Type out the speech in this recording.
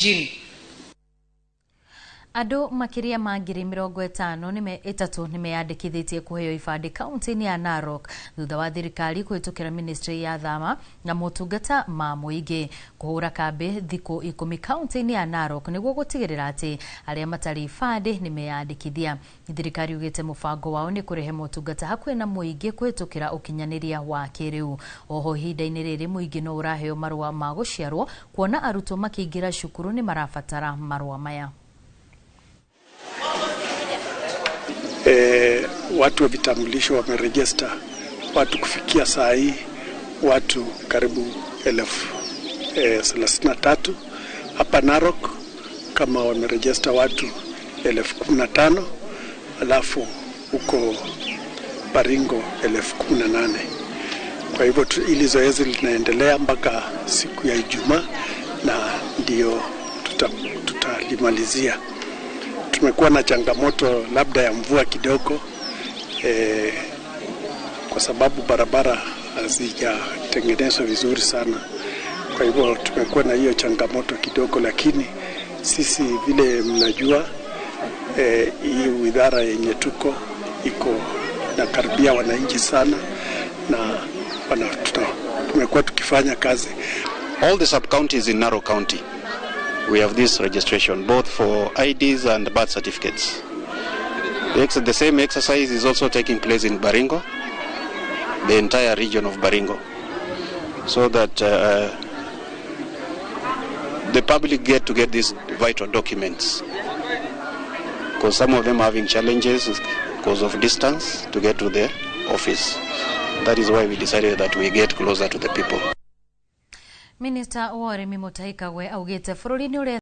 Mjini. Andũ makĩria ma 53,000 nĩ meyandĩkithĩtie kũheo ibandĩ kaunti-inĩ ya Narok thutha wa thirikari kũhĩtũkĩra ministry ya thama na motungata ma mũingĩ kũhũra kambĩ thikũ 10 kaunti-inĩ ya Narok nĩguo gũtigĩrĩra atĩ arĩa matarĩ ibandĩ nĩ meyandĩkithia. Thirikari yugĩte mũbango wao nĩ kũrehe motungata hakuhĩ na mũingĩ kũhĩtũkĩra ũkinyanĩria wa kĩrĩu. Oho ihinda-inĩ rĩrĩ mũingĩ no ũraheo marũa ma gũciarwo kuona arutwo makĩingĩra cukuru nĩ marabatara marũa maya. Watu wa vitambulisho wameregister watu kufikia saa hii watu karibu 33,000 hapa Narok, kama wameregister watu 15,000, alafu huko Baringo 18,000. Kwa hivyo hili zoezi linaendelea mpaka siku ya Ijumaa na ndio tutalimalizia. Tumekuwa na changamoto labda ya mvua kidogo, kwa sababu barabara hazijatengenezwa vizuri sana. Kwa hivyo tumekuwa na hiyo changamoto kidogo, lakini sisi vile mnajua, hii idara yenye tuko iko nakaribia wananchi sana na tumekuwa tukifanya kazi. All the sub-counties in Narok County, we have this registration, both for IDs and birth certificates. The same exercise is also taking place in Baringo, the entire region of Baringo, so that the public get to get these vital documents. Because some of them are having challenges because of distance to get to the office. That is why we decided that we get closer to the people. Minista wa ũrĩmi Mutahi Kagwe augĩte bũrũri nĩ ũre